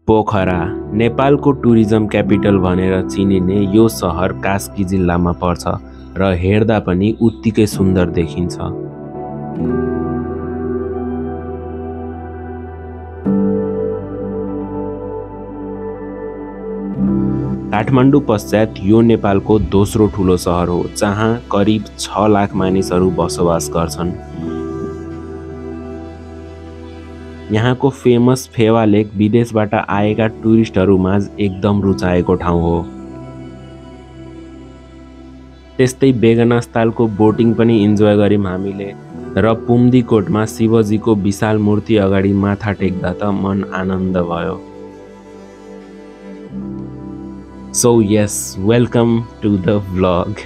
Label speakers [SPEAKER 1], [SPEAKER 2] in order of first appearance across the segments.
[SPEAKER 1] पोखरा नेपालको tourism capital भनेर चिनिने यो सहर कास्की जिल्लामा पर्छ र हेर्दा पनि उत्तिकै सुन्दर देखिन्छ। काठमाडौँ पश्चात यो नेपालको दोस्रो ठुलो सहर हो, जहाँ करिब 6 लाख मानिसहरू बसोबास गर्छन्। यहाँको फेमस फेवा लेक विदेशबाट आएका टुरिस्टहरूमाझ एकदम रुचाएको ठाउँ हो। त्यस्तै बेगनास्थालको बोटिङ पनि इन्जोय गर्यौं हामीले र पुम्दीकोटमा शिवजीको विशाल मूर्ति अगाडि माथा टेक्दा त मन आनन्द भयो। So yes, welcome to the vlog.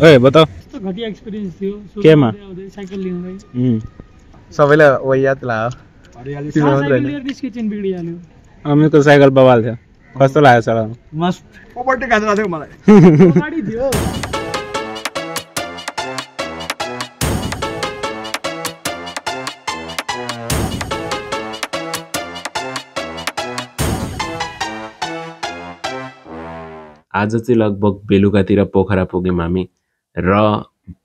[SPEAKER 2] ओए बताओ
[SPEAKER 3] घटिया एक्सपीरियंस थियो
[SPEAKER 2] केमा
[SPEAKER 3] साइकल लिँदै
[SPEAKER 2] सबैलाई वही याद लाग्यो
[SPEAKER 3] तिम्रो डिस्क चेन बिग्डिहाल्यो।
[SPEAKER 2] अमीको साइकल बवाल थियो, कस्तो लाग्यो चलाउनु?
[SPEAKER 3] मस्त
[SPEAKER 4] पोपर्टी गाड्न थियो मलाई
[SPEAKER 3] गाडी थियो।
[SPEAKER 1] आज चाहिँ लगभग बेलुकातिर पोखरा पुग्यौं हामी र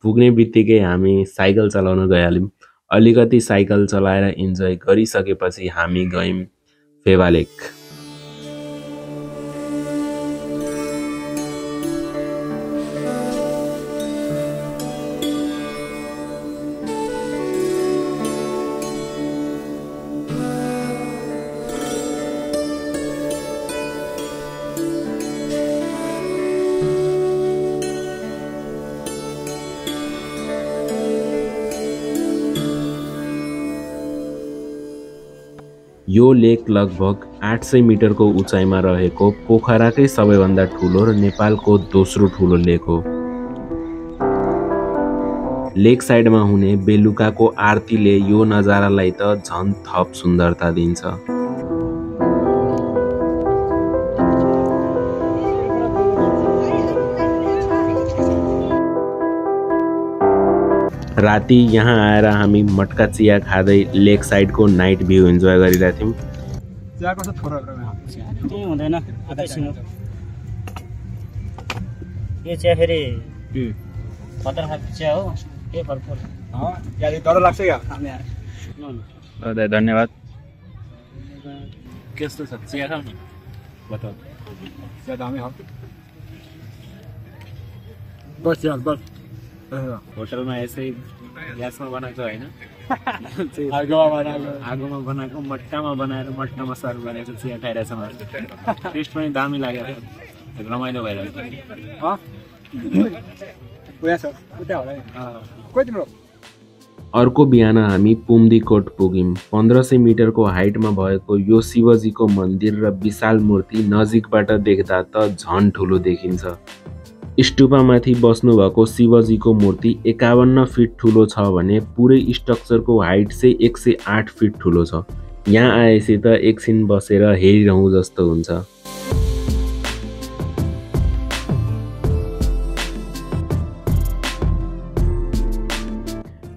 [SPEAKER 1] पुग्ने बित्तिकै हामी साइकल चलाउन गइहाल्यौं। अलिकति साइकल चलाएर इन्जोय गरिसकेपछि हामी गयौं फेवा लेक। यो लेक लगभग 800 मिटरको उचाइमा रहेको पोखराकै सबैभन्दा ठुलो र नेपालको दोस्रो ठुलो लेक हो। लेक साइडमा हुने बेलुकाको आरतीले यो नजारालाई त झन् थप सुन्दरता दिन्छ। राति यहाँ आएर हामी मटका चिया खाँदै लेक साइडको नाइट भ्यू इन्जोय गरिरहेका थियौं।
[SPEAKER 4] चियाको त थोरै
[SPEAKER 3] त्यही हुँदैन आधा सिनो यो चिया फेरि खतरा खालको चिया हो के फरक
[SPEAKER 4] यार डर लाग्छ क्या
[SPEAKER 2] दाइ धन्यवाद।
[SPEAKER 1] कस्तो छ चिया खाउने बताउ?
[SPEAKER 4] चिया दामी हो बस यार बस
[SPEAKER 1] होटलमा यसै ग्यासमा बनाएको हैन,
[SPEAKER 4] आगोमा
[SPEAKER 1] बनाएको मटकामा बनाएर मटकामा सर्भ गरेको चिया खाइरहेछ मलाई। टेस्ट पनि दामी लाग्यो, रमाइलो भइरहेको। अर्को बिहान हामी पुम्दीकोट पुग्यौं। 1500 मिटरको हाइटमा भएको यो शिवजीको मन्दिर र विशाल मूर्ति नजिकबाट देख्दा त झन् ठुलो देखिन्छ। स्टुपामाथि बस्नुभएको शिवजीको मूर्ति 51 फिट ठुलो छ भने पुरै स्ट्रक्चरको हाइट चाहिँ 108 फिट ठुलो छ। यहाँ आएपछि त एकछिन बसेर हेरिरहँ जस्तो हुन्छ।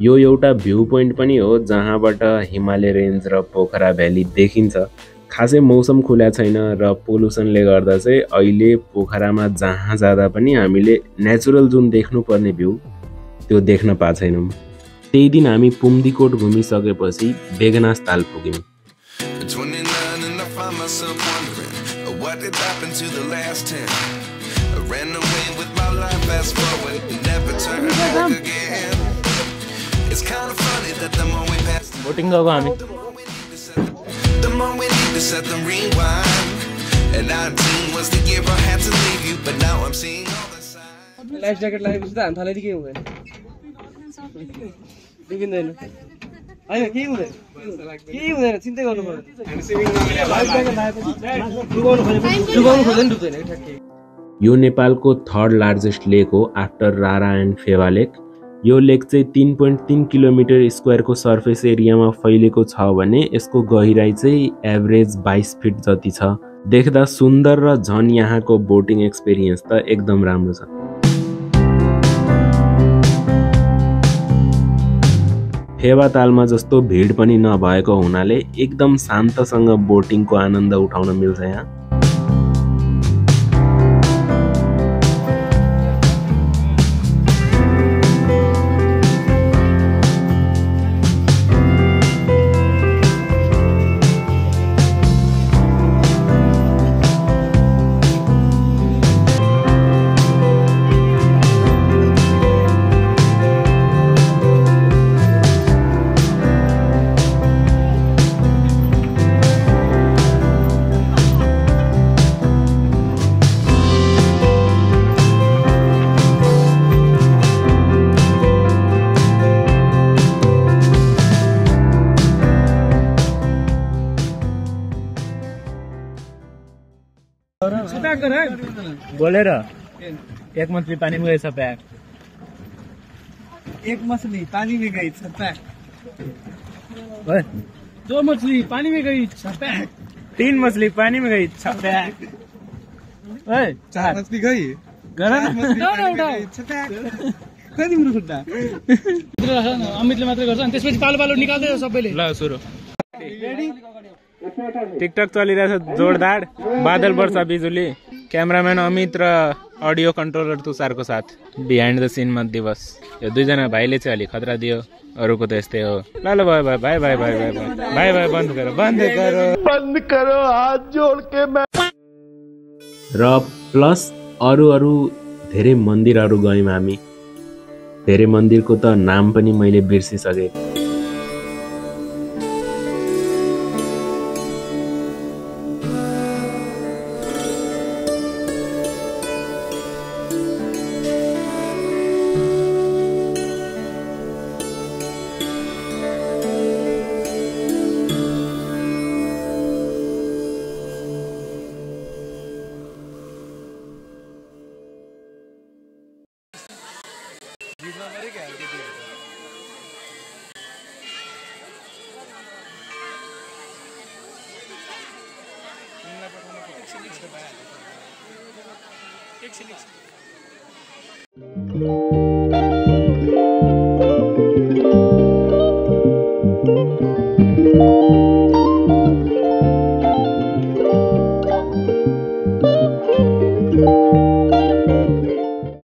[SPEAKER 1] यो एउटा भ्यू पोइन्ट पनि हो जहाँबाट हिमालय रेन्ज र पोखरा भ्याली देखिन्छ। खासै मौसम खुल्या छैन र पोल्युसनले गर्दा चाहिँ अहिले पोखरामा जहाँ जाँदा पनि हामीले नेचुरल जुन देख्नुपर्ने भ्यू त्यो देख्न पाएको छैनौँ। त्यही दिन हामी पुम्दीकोट घुमिसकेपछि बेगनास्थाल पुग्यौं।
[SPEAKER 2] बोटिङ गएको हामी
[SPEAKER 5] The more we need to set them rewind. And 19 was the year I had to leave you, but now I'm seeing all the signs.
[SPEAKER 4] Life jacket लगाएपछि त हामी थालेदेखि के हुँदैन देखिँदैन हैन के हुँदैन चिन्तै गर्नु पर्दैन। लाइफ ज्याकेट लगाएपछि डुबाउनु खोज्दैन डुब्दैन ठ्याक्कै।
[SPEAKER 1] यो नेपालको थर्ड लार्जेस्ट लेक हो आफ्टर रारा एन्ड फेवा लेक। यो लेक चाहिँ 3.3 किलोमिटर स्क्वायरको सर्फेस एरियामा फैलेको छ भने यसको गहिराई चाहिँ एभरेज 22 फिट जति छ। देख्दा सुन्दर र झन् यहाँको बोटिङ एक्सपिरियन्स त एकदम राम्रो छ। फेवा तालमा जस्तो भिड पनि नभएको हुनाले एकदम शान्तसँग बोटिङको आनन्द उठाउन मिल्छ यहाँ।
[SPEAKER 2] बोलेर एक मछली पानी में गई सपैक।
[SPEAKER 4] एक मछली पानी में गई छपैक।
[SPEAKER 2] ओए,
[SPEAKER 4] 2 मछली पानी में गई छपैक।
[SPEAKER 2] 3 मछली पानी में गई छपैक। ओए,
[SPEAKER 4] 4 मछली गई अमितले मात्रै गर्छ अनि त्यसपछि पालो पालो निकाल्दै सबैले।
[SPEAKER 2] ल सुरु। टिकटक चलिरहेछ जोरदार। बादल वर्षा बिजुली। क्यामेराम्यान अमित र अडियो कन्ट्रोलर तुषारको साथ बिहाइन्ड द सिनमा दिवस। यो दुईजना भाइले चाहिँ अलिक खतरा दियो, अरूको त यस्तै हो। ल ल भाइ भाइ भाइ भाइ भाइ भाइ भाइ भाइ बन्द करो हात जोड के।
[SPEAKER 1] र प्लस अरू धेरै मन्दिरहरू गयौँ हामी। धेरै मन्दिरको त नाम पनि मैले बिर्सिसकेँ।
[SPEAKER 4] एकछिन